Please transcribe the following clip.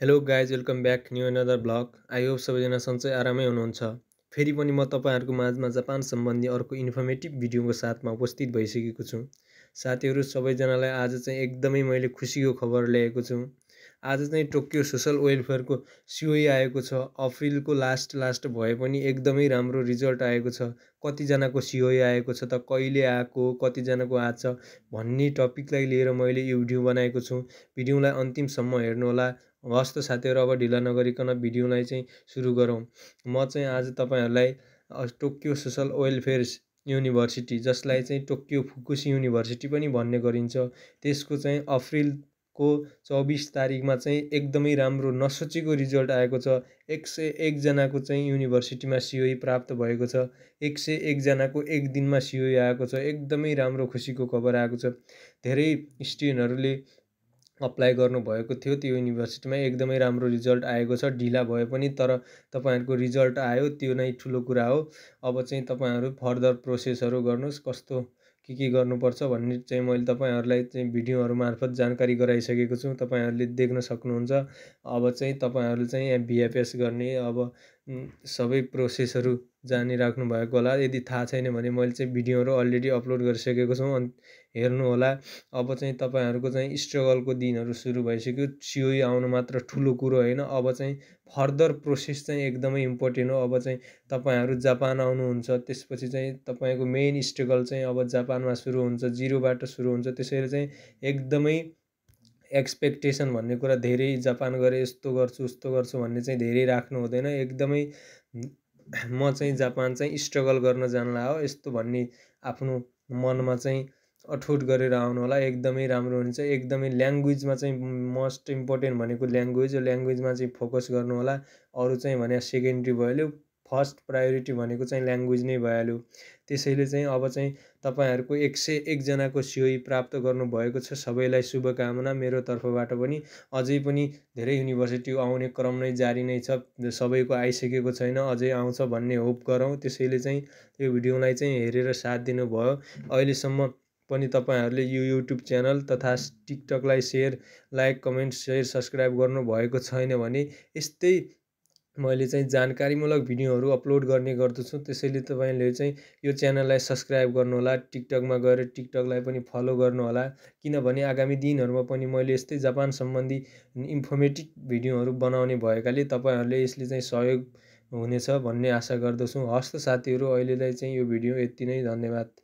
Hello guys welcome back new another blog. I hope सबैजना सन्चै आरामै हुनुहुन्छ। फेरि पनि म तपाईँहरूको माझमा जापान सम्बन्धी अर्को इन्फर्मेटिभ भिडियोको साथमा उपस्थित भइसकेको छु। साथीहरू सबैजनालाई आज चाहिँ एकदमै मैले खुसीको खबर ल्याएको छु। आज चाहिँ टोकियो सोसल वेलफेयरको सिओई आएको छ। अप्रिलको लास्ट भए पनि एकदमै राम्रो रिजल्ट आएको छ। कतिजनाको सिओई आएको छ त कहिले आएको कतिजनाको आएको छ भन्ने टपिकलाई लिएर मैले यो भिडियो बनाएको छु। भिडियोलाई अन्तिमसम्म हेर्नुहोला। हस् त साथीहरू, अब ढिला नगरिकन भिडियोलाई चाहिँ सुरु गरौँ। म चाहिँ आज तपाईँहरूलाई टोकियो सोसल वेलफेयर युनिभर्सिटी, जसलाई चाहिँ टोकियो फुकुसी युनिभर्सिटी पनि भन्ने गरिन्छ, त्यसको चाहिँ अप्रिलको 24 तारिकमा चाहिँ एकदमै राम्रो नसोचेको रिजल्ट आएको छ। 101 जनाको चाहिँ युनिभर्सिटीमा सिओई प्राप्त भएको छ। 101 जनाको एक दिनमा सिओई आएको छ। एकदमै राम्रो खुसीको खबर आएको छ। धेरै स्टुडेन्टहरूले अप्लाई गर्नुभएको थियो त्यो युनिभर्सिटीमा। एकदमै राम्रो रिजल्ट आएको छ। ढिला भए पनि तर तपाईँहरूको रिजल्ट आयो, त्यो नै ठुलो कुरा हो। अब चाहिँ तपाईँहरू फर्दर प्रोसेसहरू गर्नुहोस्, कस्तो के गर्नुपर्छ भन्ने चाहिँ मैले तपाईँहरूलाई चाहिँ भिडियोहरू मार्फत जानकारी गराइसकेको छु। तपाईँहरूले देख्न सक्नुहुन्छ। अब चाहिँ तपाईँहरू चाहिँ बिएफएस गर्ने अब सबै प्रोसेसहरू जानिराख्नु भएको होला। यदि थाहा छैन भने मैले चाहिँ भिडियोहरू अलरेडी अपलोड गरिसकेको छु, हेर्नुहोला। अब चाहिँ तपाईँहरूको चाहिँ स्ट्रगलको दिनहरू सुरु भइसक्यो। सिओई आउनु मात्र ठुलो कुरो होइन, अब चाहिँ फर्दर प्रोसेस चाहिँ एकदमै इम्पोर्टेन्ट हो। अब चाहिँ तपाईँहरू जापान आउनुहुन्छ, त्यसपछि चाहिँ तपाईँको मेन स्ट्रगल चाहिँ अब जापानमा सुरु हुन्छ, जिरोबाट सुरु हुन्छ। त्यसैले चाहिँ एकदमै एक्सपेक्टेसन भन्ने कुरा धेरै, जापान गएर यस्तो गर्छु उस्तो गर्छु भन्ने चाहिँ धेरै राख्नु हुँदैन। एकदमै म चाहिँ जापान चाहिँ स्ट्रगल गर्न जानला हो यस्तो भन्ने आफ्नो मनमा चाहिँ अठोट गरेर आउनु होला। एकदमै राम्रो हुन्छ। एकदमै ल्याङ्ग्वेजमा चाहिँ मोस्ट इम्पोर्टेन्ट भनेको ल्याङ्ग्वेजमा चाहिँ फोकस गर्नु होला। अरू चाहिँ भने सेकेन्डरी भइहाल्यो, फर्स्ट प्रायोरिटी भनेको चाहिँ ल्याङ्ग्वेज नै भइहाल्यो। त्यसैले चाहिँ अब चाहिँ तपाईँहरूको 101 जनाको सिओई प्राप्त गर्नुभएको छ। सबैलाई शुभकामना मेरो तर्फबाट पनि। अझै पनि धेरै युनिभर्सिटी आउने क्रम नै जारी नै छ। सबैको आइसकेको छैन, अझै आउँछ भन्ने होप गरौँ। त्यसैले चाहिँ यो भिडियोलाई चाहिँ हेरेर साथ दिनुभयो। अहिलेसम्म पनि तपाईँहरूले यो युट्युब च्यानल तथा टिकटकलाई लाइक कमेन्ट सेयर सब्सक्राइब गर्नुभएको छैन भने यस्तै मैले चाहिँ जानकारीमूलक भिडियोहरू अपलोड गर्ने गर्दछु। त्यसैले तपाईँले चाहिँ यो च्यानललाई सब्सक्राइब गर्नुहोला। टिकटकमा गएर टिकटकलाई पनि फलो गर्नुहोला, किनभने आगामी दिनहरूमा पनि मैले यस्तै जापान सम्बन्धी इन्फर्मेटिभ भिडियोहरू बनाउने भएकाले तपाईँहरूले यसले चाहिँ सहयोग हुनेछ भन्ने आशा गर्दछु। हस्त साथीहरू, अहिलेलाई चाहिँ यो भिडियो यति नै। धन्यवाद।